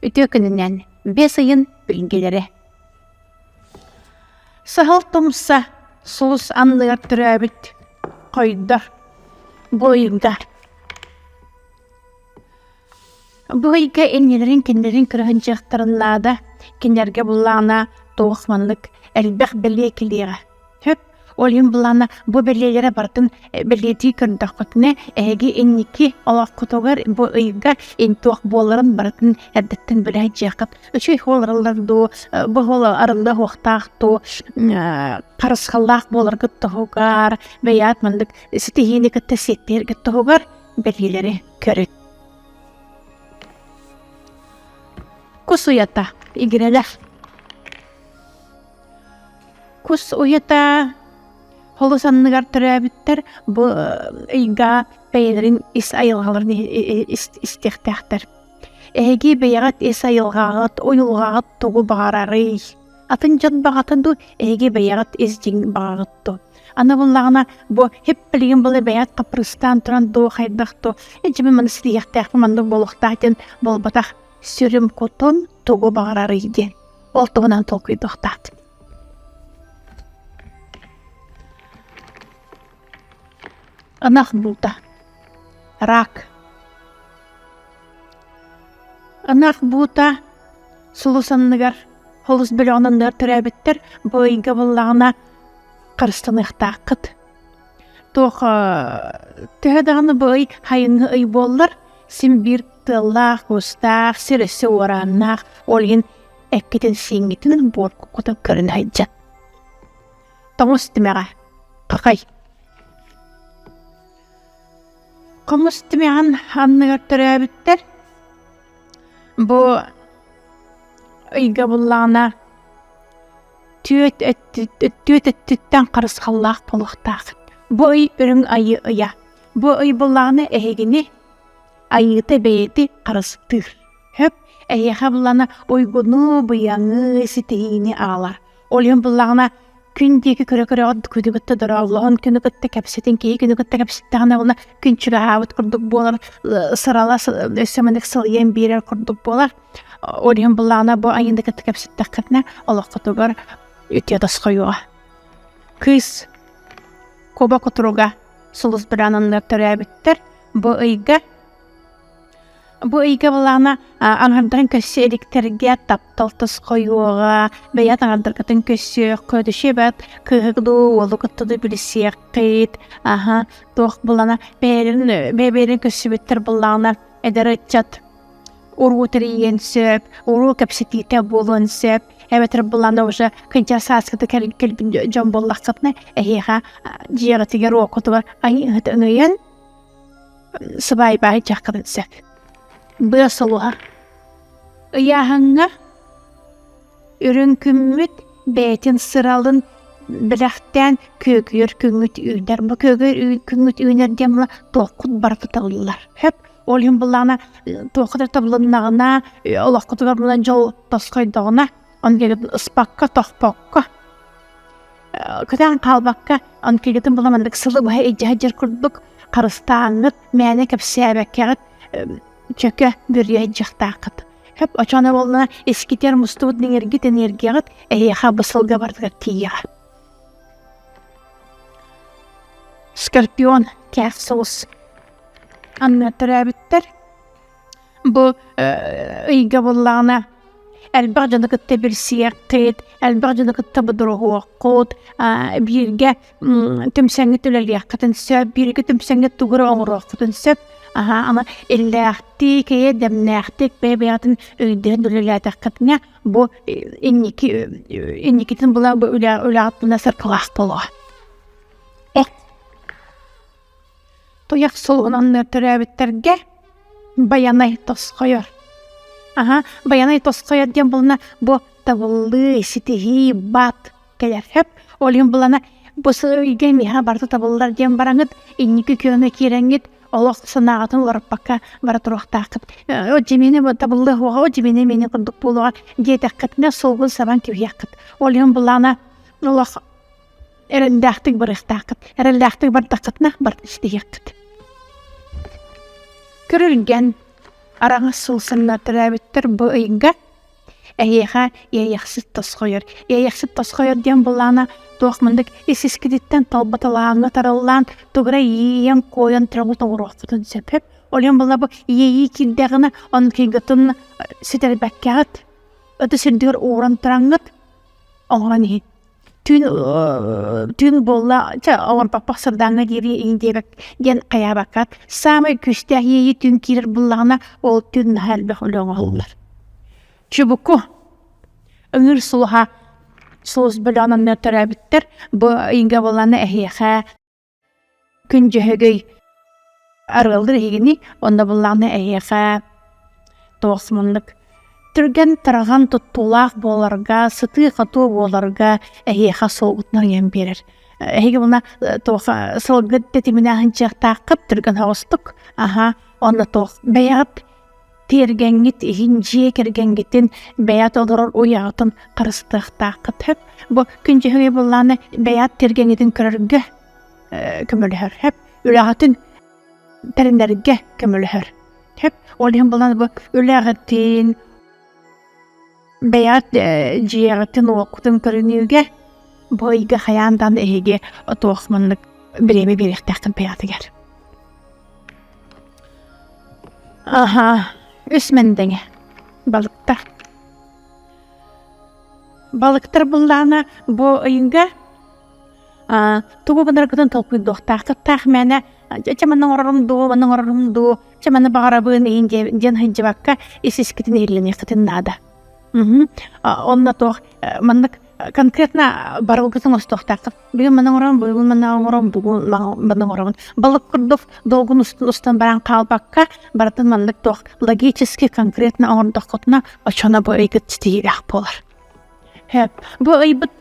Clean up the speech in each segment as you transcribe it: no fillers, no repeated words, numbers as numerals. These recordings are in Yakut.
Үтүө күнүнэн бэс ыйын билгэлэрэ. Саһыл тумса сулус анныгар төрөөбүт хойдор бу ыйга. Бу ыйга иннилэрин кинилэрин кырыһынчыахтарын наада, кинилэргэ буллаҕына туох маннык элбэх бэлиэ кэлиэҕэ. Сөп. Ол иһин былаана бу бэлиэлэрэ барытын бэлиэтии көрдөххүтүнэ, эһиги инники олоххутугар бу ыйга туох буоларын барытын эрдэттэн билэ сылдьыаххыт. Үчүгэй суол арыллар дуу, бу суол арыллыа суохтаах дуу, харысхаллаах буоларгыт туһугар, бэйэҕит маннык ситиһиини кытта сиэттиһэргит туһугар бэлиэлэри көрүҥ. Кус уйата, игирэлэр. Кус уйата холус анныгар төрөөбүттэр бу ыйга бэйэлэрин ис айылҕаларын истиэхтээхтэр. Эһиги бэйэҕит ис айылҕаҕыт, уйулҕаҕыт тугу баҕарарый? Атын дьон баҕата дуу, эһиги бэйэҕит ис дьиҥ баҕаҕыт дуу? Аны буллаҕына бу хип билигин былы бэйэҕит хаппырыыстаан туран дуу, хайдах дуу, эдьи мин маны ситиһиэхтээхпин, маннык буолуохтаах диэн буолбатах. Сүрүм кутун тугу баҕарарый диэн. Ол туһунан толкуйдуохтаах. Ынах буута. Рак. Ынах буута сулус анныгар, холус бөлөҕүн анныгар төрөөбүттэр бу ыйга буллаҕына харыстаныахтааххыт. Туох төһө даҕаны бу ый хайыҥҥы ый буоллар, син биир тыаллаах, кустаах, сир өссө уорааннаах, ол иһин эккитин-сииҥҥитин буоркуккутун көрүнэ сылдьан. Тоҥус тимэҕэ, хахай. Хомус тимэҕин анныгар төрөөбүттэр. Бу ыйга буллаҕына түөт түөт өттүттэн харысхаллаах буолуохтаах. Бу ый үрүҥ айыы ыйа. Бу ый буллаҕына эһигини айыыта бэйэти харыстыыр. Хөп, эһиэхэ буллаҕына уйгуну, быйаҥы, ситиһиини аҕалар. Ол иһин буллаҕына күн диэки көрө-көрөҕүт күнү кытта дорооллоһон, күнү кытта кэпсэтин, киһи күнү кытта кэпсэттэҕинэ уонна күн чугаһаабыт курдук буолар, сырала өссө маннык сылыйан биэрэр курдук буолар. Ол иһин буллаҕына бу айыыны кытта кэпсэттэххитинэ олоххутугар үтүө тосхойуоҕа. Кыыс куба кутуруга сулус быраананнар төрөөбүттэр. Бу ыйга Бу ыйга былаана аҥардарын көрсө иликтэргэ таптал тосхойуоҕа, бэйэ аҥардаргытын көрсүөххүт, үчүгэйбэт кыыһы дуу, уолу кытта дуу билсиэххит, аһа, туох булана бэйэлэрин бэйэ-бэйэлэрин көрсүбүттэр буллаҕына эдэр ыччат уруу тэрийиэн сөп, уруу кэпсэтиитэ буолуон сөп, эбэтэр булана уже кырдьар сааскыта кэлбит дьон буоллаххытына эһиэхэ дьиэҕитигэр-уоккутугар айыыһыт ыҥыйан сыбаайбаһы дьаххытын сөп. Быа сулуһа. Ыйааһыҥҥа үрүҥ күммүт бэйэтин сыралын бэлэхтээн күөгүйэр күҥҥүт үүнэр. Бу күөгүйэр күҥҥүт үүнэр диэн була туоххут барыта табыллар. Хөп ол иһин буллаҕына туоххут эрэ табылыннаҕына олоххутугар була дьол тосхойдоҕуна ону ыспакка тохпокко Көтөн хаалбакка, онкигытын була маннык сылы быһа илдьэ сылдьар курдук харыстааҥҥыт, мээнэ кэпсээбэккэҕит чөкө бүрүйэ сылдьыахтааххыт. Хөп очоно буоллаҕына искитигэр мустубут иҥэргит энергияҕыт эһиэхэ бу сылга барытыгар тиийиэҕэ. Скорпион кээх соҕус анныгар төрөөбүттэр Бу ыйга буоллаҕына элбэх дьону кытта билсиэххит, элбэх дьону кытта бодоруһуоххут, бииргэ түмсэҥҥит үлэлиэххитин сөп, бииргэ түмсэҥҥит тугу эрэ оҥоруоххутун сөп. Аһаа, ама иллээхтик, эйэ-дэмнээхтик бэйэ-бэйэҕитин өйдөөн үлэлээтэххитинэ, бу инники инникитин була бу үлэ үлэҕит мына сыркылаах буолуо. Туйах сулуһунан төрөөбүттэргэ Байанай тосхойор. Аһа, Байанай тосхойор диэн булна бу табыллыы, ситиһии, баат кэлэр. Хөп, ол иһин булана бу ыйга миэхэ барыта табыллар диэн бараҥыт, инники күөҥҥэ киирэҥҥит, олох санааҕытын уларыппакка бара туруохтааххыт. О дьимини табыллыа суоҕа, о дьимини мини курдук буолуоҕа диэтэххитинэ суолгун сабан кэбиһиэххит. Ол иһин булаана олох Эрэллээхтик барыахтааххыт. Эрэллээхтик бардаххытына барыта ситиһиэххит. Күрүлгэн. Араҥас сулсаннар төрөөбүттэр бу ыйга эһиэхэ иэйэхсит тосхойор. Иэйэхсит тосхойор диэн былаана туох мындык ис-искититтэн талбаталааҥҥа тарыллаан тугу эрэ иэйэн-куойан турабыт оҥоруохпутун сөп. Ол иһин буолла бу иэйии киирдэҕинэ онкуйгутун сүтэрбэккэҕит ытыс үрдүгэр ууран тураҥҥыт оҥорон иһин. Түүн түүн буолла чэ оҥорбоппох сырдааҥҥа диэри иһин диэбэк диэн хайаабакка саамай күүстээх иэйии түүн киирэр буллаҕына ол түүн наһаа элбэх үлэ оҥоһуллар. Чубуку ыҥыыр сулуһа сулус бөлөҕүн анныгар төрөөбүттэр бу ыйга буоллаҕына эһиэхэ Күн Дьөһөгөй арыаллыыр эһигини, онно буллаҕына эһиэхэ туох муннук түргэн-тарҕан туттуулаах буоларга, сытыы-хотуу буоларга эһиэхэ суолгутун арыйан биэрэр. Эһиги муна туох сылгыт тэтиминээх ынчыахтааххыт түргэн соҕустук, аһа, онно туох бэйэҕит тиэргэҥҥит иһин дьиэ кэргэҥҥитин бэйэт олорор уйаҕытын харыстыахтааххыт сөп. Бу күн Дьөһөгөй буоллаҕына бэйэт тиэргэҥҥитин көрөргө көмөлөһөр сөп. Үлэҕитин тэринэргэ көмөлөһөр сөп. Ол иһин буолан бу үлэҕитин бэйэҕит дьиэҕитин-уоккутун көрүнүүгэ бу ыйга хайаан даҕаны эһиги туох маннык бириэмэ биэриэхтээххин бэйэҕитигэр. Аһаа, үс мэндэҥэ балыктар. Балыктар буллаҕына бу ыйга тугу гынаргытын толкуйдуохтааххыт таах мээнэ чэ манна оҥорорум дуу, манна оҥорорум дуу, чэ манна баҕарабын иһин диэн сылдьыбакка ис-искитин иһиллэниэххитин наада. Онно туох маннык конкретно барылгытын оҥостуохтааххыт. Бүгүн маны оҥоробун, бүгүн маны оҥоробун, бүгүн маны оҥоробун. Балык курдук долгун устун устан баран хаалбакка, барытын маннык туох логически конкретно оҥордоххутуна, оччоно бу ыйгыт ситиһиилээх буолар. Бу ыйбыт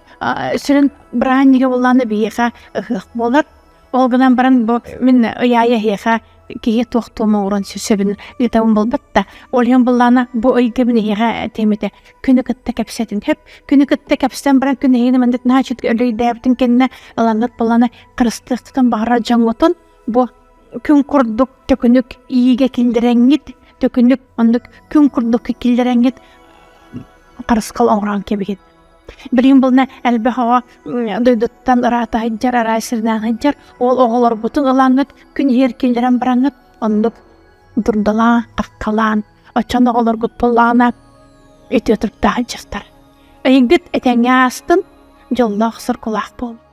сүрүн бырааһынньыга буоллаҕына биһиэхэ ыһыах буолар. Ол гынан баран бу мин ый аайы эһиэхэ киһи туох туома оҥорон сөбүн ыытабын буолбат да. Ол иһин буоллаҕына бу ыйга мин эһиэхэ этиэм этэ күнү кытта кэпсэтин сөп. Күнү кытта кэпсэн баран күн эһигини маннык наһаа үчүгэй өлөйдөөбүтүн кэннэ ылаҥҥыт буоллаҕына харыстыаххытын баҕарар дьоҥҥутун бу күн курдук төкүнүк иигэ киллэрэҥҥит төкүнүк оннук күн курдук киллэрэҥҥит харысхал оҥорон кэбиһин. Билигин булна элбэх оҕо дойдуттан ыраата сылдьар, араас сиринэн сылдьар. Ол оҕолорбутун ылаҥҥыт, күн иһигэр киллэрэн бараҥҥыт, оннук дурдалаан, хаххалаан, оччону оҕолоргут буоллаҕына үтүө туруктаах сылдьыахтара. Ыйгыт этэҥҥэ аастын, дьоллоох соргулаах буолун.